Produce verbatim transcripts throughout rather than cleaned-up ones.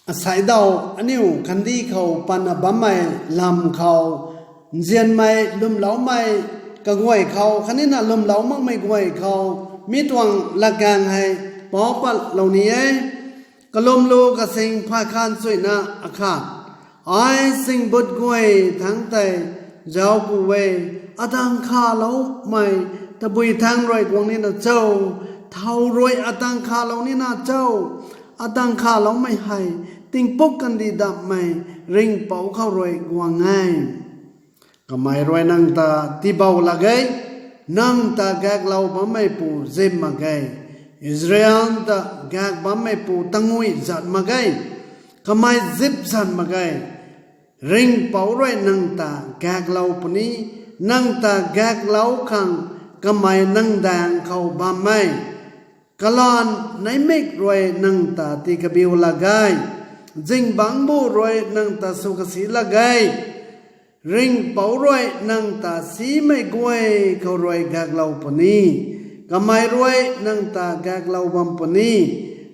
Aseic daw, aniu kandih khou pana bammei lam khou, nzianmei lwmloumei kaguay khou khatnina lwmlou makmei guay khou, mi tuang latkaeng hei pou patlou ni e. Kalwm lu kasing phay khan chuina akhat. Ai singbut guay thangc tei zauc ku e, atang khaloumei tabui thangc rui guang nina cho, thow rui atang khalou nina cho, atang khaloumei hei tingpuk kandih dammei Ringhpouc khou rui guang e. Kamei rui nang ta tiibou lak ge, nang ta gaeklou bammei pu zip mak ge, Israel ta gaek bammei pu tangui zat mak ge, kamei zip zat mak ge. Ringhpouc rui nang ta gaeklou puni, nang ta gaeklou khang kamei nang daeng khou bam e. Kalanv neimik rui nang ta tii kabiu lak ge, zingbangc bu rui nang ta sw kasi lak ge. Ringhpouc rui nang ta simei guay khou rui gaeklou puni, kamei rui nang ta gaeklou bam puni,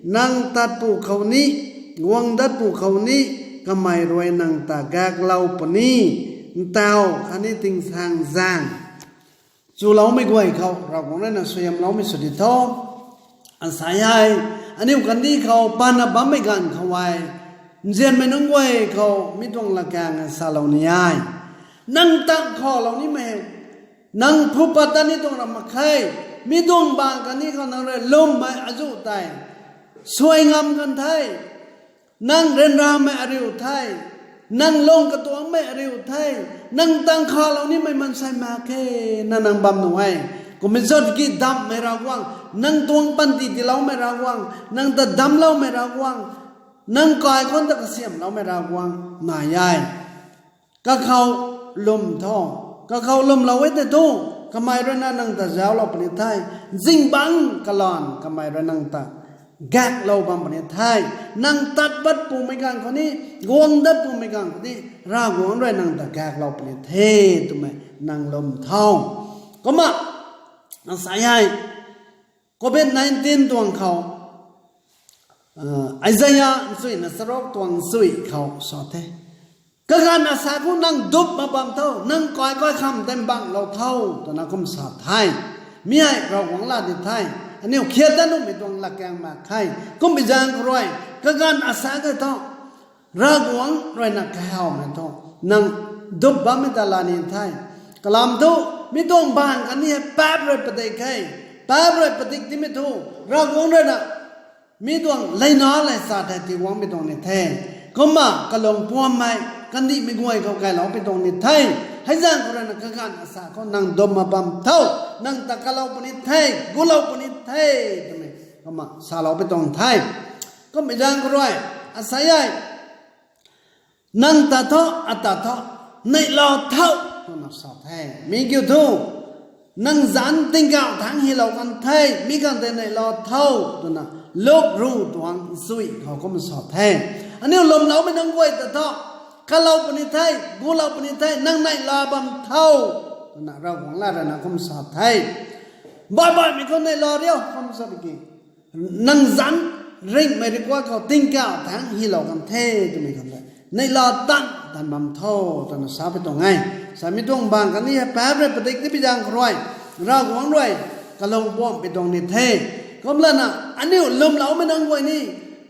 nang tatpu khou ni, guang datpu khou ni, kamei rui nang ta gaeklou puni, ntaw khatni tingsaengzaeng. Chuloumei guay khou Ravguangc rui na suaihiamloumei sw di tho. Aseic hei, aniu kandih khou pana bammei ganv khou e, nzianmei nunc guay khou mi tuang latkaeng salou ni e. Nang tang khalou nimei, nang phu pat ta ni tuang ram mak khe, mi tuang bang kandih khou nang rui lwmmei azuh tei suai ngam kan the. Nang ryanramei ariu the, nang lung katuangmei ariu the, nang tang khalou nimei maansei mak khe, na nang bam nuh e. Kummei zat ki damhmei Ravguangc, nang tuang panty tiiloumei Ravguangc, nang ta damcloumei Ravguangc, nang kaikhunc ta kasiamhloumei Ravguangc nai e. Kakhou lwm tho, kakhou lwmlou e tei thu, kamei rui na nang ta zauclou puni the, zingbangc kalanv kamei rui nang ta gaeklou bam puni the, nang tat pat pumei ganv khou ni, guang dat pumei ganv khou ni, Ravguangc rui nang ta gaeklou puni the twmei nang lwm tho. Kumna, aseic hei, covid nineteen tuang khou, Isaiah nchuina charuk tuang chui khou sa the. Kaganv asa khou nang dup mak bam tho, nang kaikhunc kham tei mbanglou tho, twna kum sa the. Mi hei Ravguangc lat di the. Aniu khiat dat nuhmei tuang latkaeng mak khe. Kumbi zaeng khou rui, kaganv asa khe tho, Ravguangc rui na kahawmei tho, nang dup bammei ta la ni the. Kalam thu, mi tuang bang kani hei paap rui padik khe. Paap rui padik timei thu, Ravguangc rui na mi tuang leina leichat hei tiguangmei tuang ni the. Kumna kalung puammei kandihmei guay khou kailoupui tuang ni the. Hei zaeng khou rui na kaganv asa khou nang dup mak bam tho, nang ta kalou puni the, gulou puni the, twmei kumna saloupui tuang the. Kumbi zaeng khou rui, aseic hei, nang ta tho, ata tho, neihla tho, twna sa the. Mi kiu thu, nang zanc tingkauh thangc hylou kan the, mi khang tei neihla tho, twna Luk ru tuang chui khou kumna sa the. Aniu lwmloumei nunc guay ta tho, kalou puni the, gulou puni the, nang neihla bam tho, twna Ravguangc lat rui na kum sa the. Baih baihmei khou neihla riu, kum sa ki. Nang zanc ringhmei rikuat khou tingkauh thangc hylou kan the twmei khang tei neihla tan tan bam tho, twna sapui tuang e. Samei tuang bang kani hei paap rui padik tibi zaeng khou rui, Ravguangc rui kalung puampui tuang ni the. Kumlana, aniu lwmloumei nunc guay ni,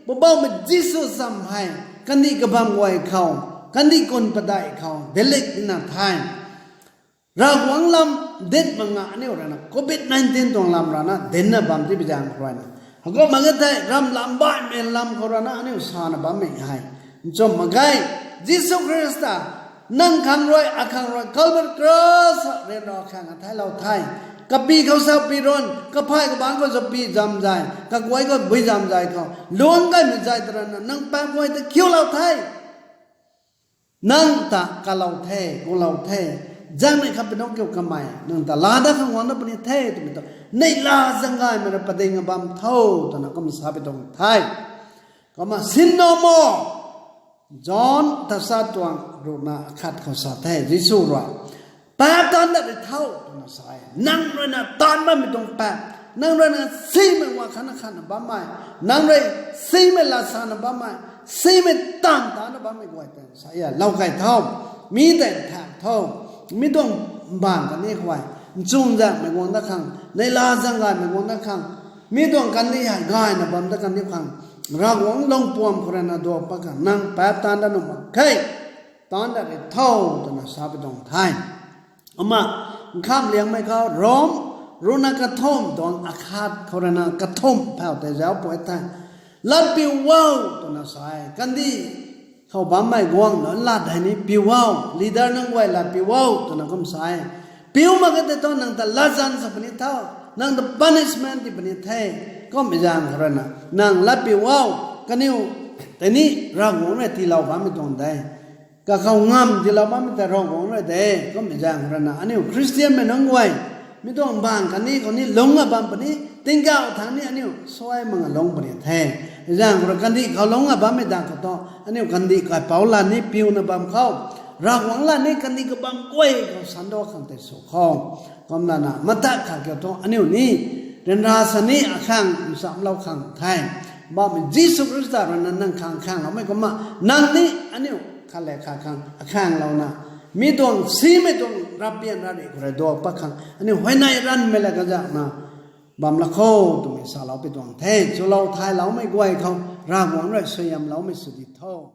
Poubauhmei Jisu cham hei, kandih kabam guay khou, kandih kun padeih khou dinclou nina the. Ravguangc lam dinc mak nga aniu rui na covid nineteen tuang lam rui na dincna bam tibi zaeng khou rui na, hei kumna mak ge thei, ram lam baihmei lam khou rui na aniu sana bammei hei nchumh mak ge. Jisu Khrista, nang khang rui, akhang rui, Calvary Cross ryanra khang a theiclou the. Kapy khou sa py run, kaphay kabangc khou sa py zam zay, kaguay khou bui zam zay khou luang gaymei zay ta rui na, nang paap guay ta khiulou the. Nang ta kalou the, gulou the, zaengnei khat pi nunc kiu kamei nang ta laa dat khang guang dat puni the twmei tu, neihla zaeng gaymei rui pading a bam tho, twna kum sapui tuang the. Kumna sin no mo, John tachat tuang ruhna khat khou sa the, Jisu rui, paap taanv dat ri tho, twna sa e. Nang rui na taanv bammei tuang paap, Nang rui na simei wa khatna khatna bammei, nang rui simei lat sana bammei, simei tan tana bammei guay tei sa e, lou key tho, mi tei thak tho, mi tuang mbaanv khatni khou, nchumh zaengmei guang dat khang, neihla zaeng gaymei guang dat khang, mi tuang kandih hei gayna bam dat kandih khang, Ravguangc lungpuam khou rui na duak pat khang nang paap taanc dat nuh mak khe, taanc dat ri tho, twna sa pi tuang the. Kumna, nkham liangmei khou Rom, ruhna kathumh tuang akhat khou rui na kathumh phau tei zauc pui the. Lat piu o, twna sa e, kandih khou bammei guangna lat hei ni piu o, leader nunc guay lat piu o, twna kum sa e. Piu mak ge tei thu nang ta latzan sa puni tho, nang ta punishment ti puni the, kummei zaeng khou rui na, nang lat piu o, kaniw tei ni Ravguangc rui tiilou bammei tuang de. Kakhou ngamv tiilou bammei tei Ravguangc rui de, kummei zaeng khou rui na, aniu Khristianmei nunc guay, mi tuang mbaanv khatni khou ni lungc a bam puni, tingkauh thangc ni aniu suai mak a lungc puni the. Zaeng khou rui kandih khou lungc a bammei dang khou thu, aniu kandih kaipouc lat ni piuna bam khou, Ravguangc lat ni kandih kabam guay khou sando khang tei sw khou. Kumlana, matak khat kiu thu, aniu ni, ryanra sa ni akhang nchamlou khang the. Bammei Jisu Khrista rui na nang khang khangloumei kumna, nang ni, aniu, khat le khat khang, akhanglouna, mi tuang simei tuang ravpian rari khou rui duak pat khang, aniu huayney ranvmei la kazakna, bam la kho, twmei salou pi tuang the, chulou thayloumei guay khou, Ravguangc rui suaihiamloumei sw di tho.